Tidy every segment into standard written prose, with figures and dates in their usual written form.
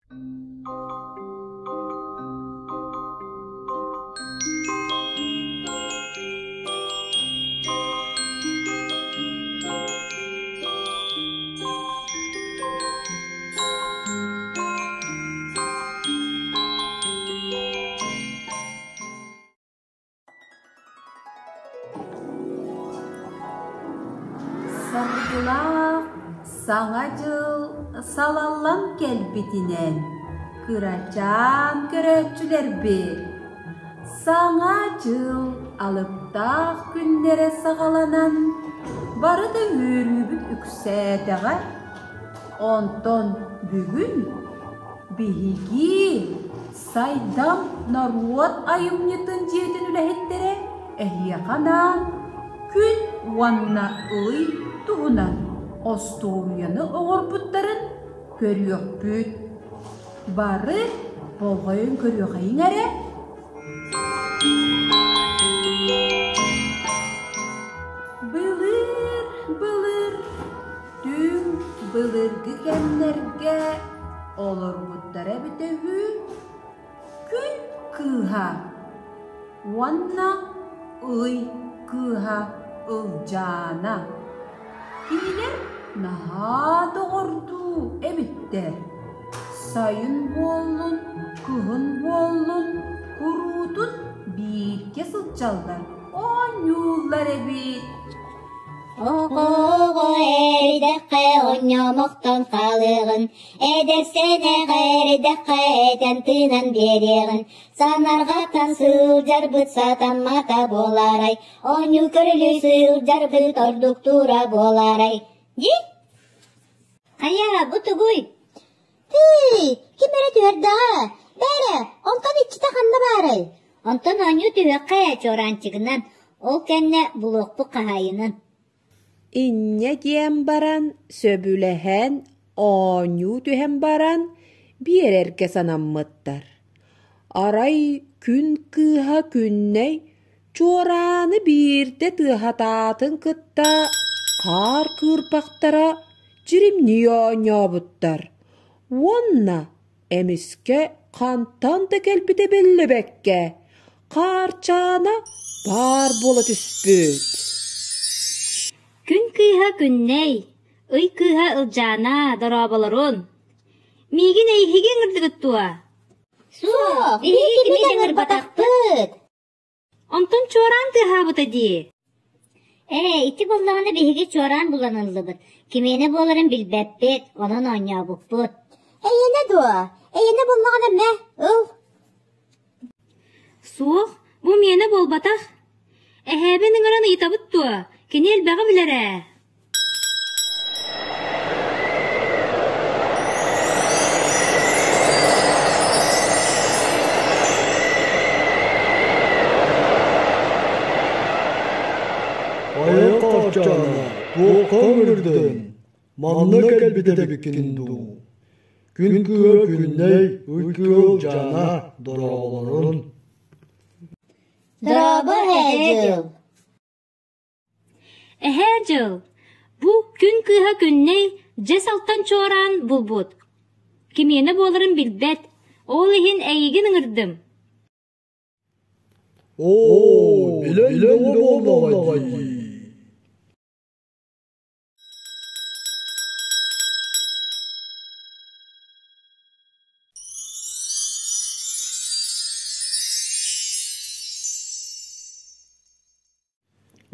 Саргылаах Саҥа дьыл салаллан кэлбитинэн кырачаан көрөөччүлэрбит Саҥа дьыл алыптаах күннэрэ саҕаланан бары да үөрүүбүт үксээтэҕэ. Онтон бүгүн биһиги Сайдам норуот айымньытын дьиэтин үлэһиттэрэ эһиэхэ анаан күн уонна ый туһунан остуоруйаны оҥорбуттарын көрүөхпүт. Бары болҕойон көрүөхэйиҥ эрэ. Былыр, былыр, түҥ былыргы кэмнэргэ олорбуттара эбитэ үһү Күн кыыһа уонна Ый кыыһа Ылдьаана. Кинилэр наһаа доҕордуу эбиттэр. Сайын буоллун, кыһын буоллун куруутун бииргэ сылдьаллар, оонньууллар эбит. Оҕо эрдэххэ оонньоомохтон хаалыаҕын, эдэр сэнэх эрдэххэ этэн тыынан биэриэҕин, санарҕатан сылдьарбыт сатаммата буолаарай, оонньуу көрүлүү сылдьарбыт ордук тура буолаарай дии? Хайа, бу тугуй? Тыый, ким эрэ түһэрдэҕэ, бээрэ, онтон иччитэ ханна баарай? Онтон оонньуу түһүөххэ чуораанчыгынан, ол кэннэ булуохпут хаһаайынын. Инньэ диэн баран сөбүлэһэн оонньуу түһэн баран биэрэргэ санаммыттар. Арай күн кыыһа Күннэй чуорааны биирдэ тыаһатаатын кытта хаар кыырпахтара дьиримнии оонньообуттар уонна эмискэ хантан да кэлбитэ биллибэккэ Хаарчаана баар буола түспүт. Күн кыыһа Күннэй, ый кыыһа Ылдьаана, дорооболорун! Миигин эйиһиги ыҥырдыгыт дуо? Суох, биһиги кими да ыҥырбатахпыт. Онтон чуораан тыаһаабыта дии. Ээ, ити буоллаҕына биһиги чуораан булан ыллыбыт. Кимиэнэ буоларын билбэппит, онон оонньообуппут. Эйиэнэ дуо? Эйиэнэ буоллаҕына мэ, ыл. Суох, бу миэнэ буолбатах. Эһээбин ыҥыран ыйытабыт дуо? Кини элбэҕи билэр ээ. Айа Хаарчаана, туохха ыҥырдыҥ? Манна кэлбит эбиккин дуу? Күн кыа Күннэй, ый кыа Ылдьаана дорооболорун. Дорообо, эһээ дьыл. Эһээ дьыл, бу күн кыыһа Күннэй дьэс алтан чуораан булбут. Кимиэнэ буоларын билбэт, ол иһин эйигин ыҥырдым. Оо, билэн бөҕө буоллаҕа дии.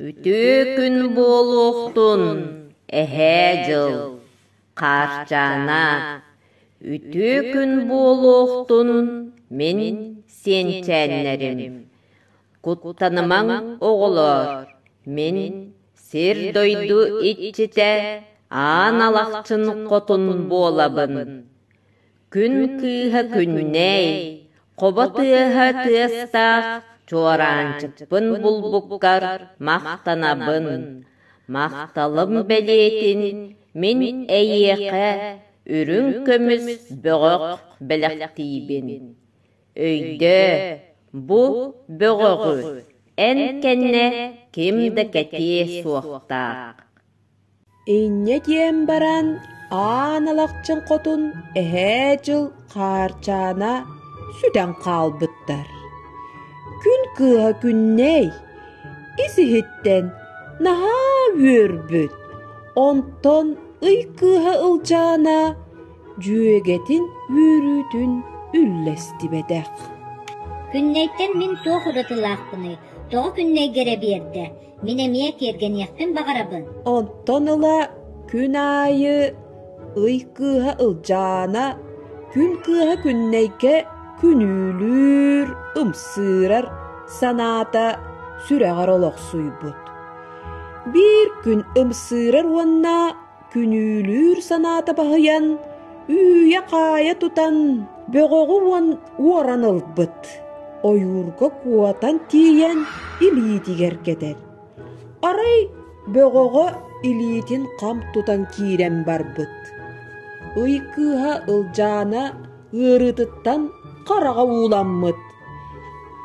Үтүө күн буолуохтун, эһээ дьыл, Хаарчаана, үтүө күн буолуохтун мин сиэнчээннэрим. Куттанымаҥ, оҕолоор, мин сир-дойду иччитэ Аан Алахчын хотун буолабын. Күн кыыһа Күннэй, хобо тыаһа тыастаах чуораанчыкпын булбуккар махтанабын. Махталым бэлиэтин мин эйиэхэ үрүҥ көмүс бөҕөх бэлэхтиибин. Өйдөө, бу бөҕөҕү эн кэннэ ким да кэтиэ суохтаах. Инньэ диэн баран, Аан Алахчын Хотун Эһээ Дьыл Хаарчаана сүтэн хаалбыттар. Күн кыыһа Күннэй ис-иһиттэн наһаа үөрбүт, онтон ый кыыһа Ылдьаана дьүөгэтин үөрүүтүн үллэстибэтэх. Күннэйтэн мин туох уратылаахпыный, тоҕо Күннэйгэ эрэ биэрдэ? Мин эмиэ киэргэниэхпин баҕарабын. Онтон ыла күн аайы ый кыыһа Ылдьаана, күн кыыһа Күннэйгэ күнүүлүүр, ымсыырар санаата сүрэҕэр олохсуйбут. Биир күн ымсыырар уонна күнүүлүүр санаата баһыйан, үүйэ-хаайа тутан, бөҕөҕү уон уоран ылбыт. Ойуурга куотан тиийэн илиитигэр кэтэр. Арай бөҕөҕө илиитин хам тутан киирэн барбыт. Ый кыыһа Ылдьаана ыарыытыттан хараҕа ууламмыт.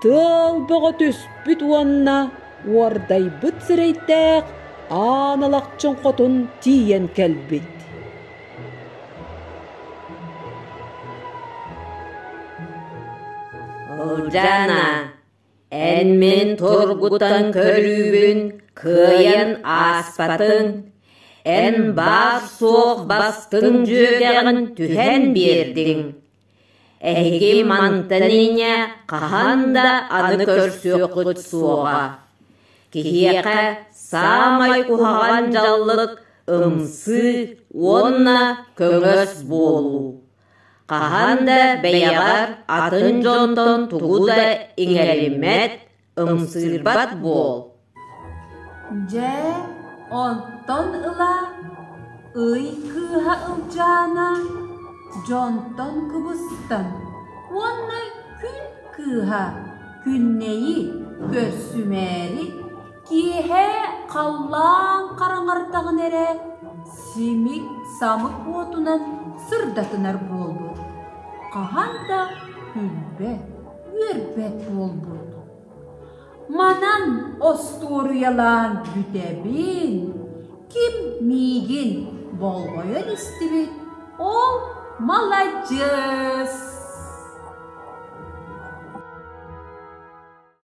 Тыал бөҕө түспүт уонна уордайбыт сирэйдээх Аан Алахчын хотун тиийэн кэлбит. Ылдьаана, эн мин тургутан көрүүбүн кыайан ааспатыҥ, эн баар-суох бастыҥ дьүөгэҕин түһэн биэрдиҥ. Эһиги мантан инньэ хаһан да аны көрсүөххүт суоҕа. Киһиэхэ саамай куһаҕан дьаллык ымсыы уонна көҥөс буолуу. Хаһан да бэйэҕэр атын дьонтон тугу да иҥэриммэт, ымсыырбат буол. Дьэ, онтон ыла Ый кыыһа Ылдьаана дьонтон кыбыстан уонна Күн кыыһа Күннэйи көрсүмээри киэһэ халлаан хараҥардаҕына эрэ симик-самык уотунан сырдатынар буолбут, хаһан да күлбэт, үөрбэт буолбут. Манан остуоруйалаан бүтэбин, ким миигин болҕойон истибит, ол маладьыас!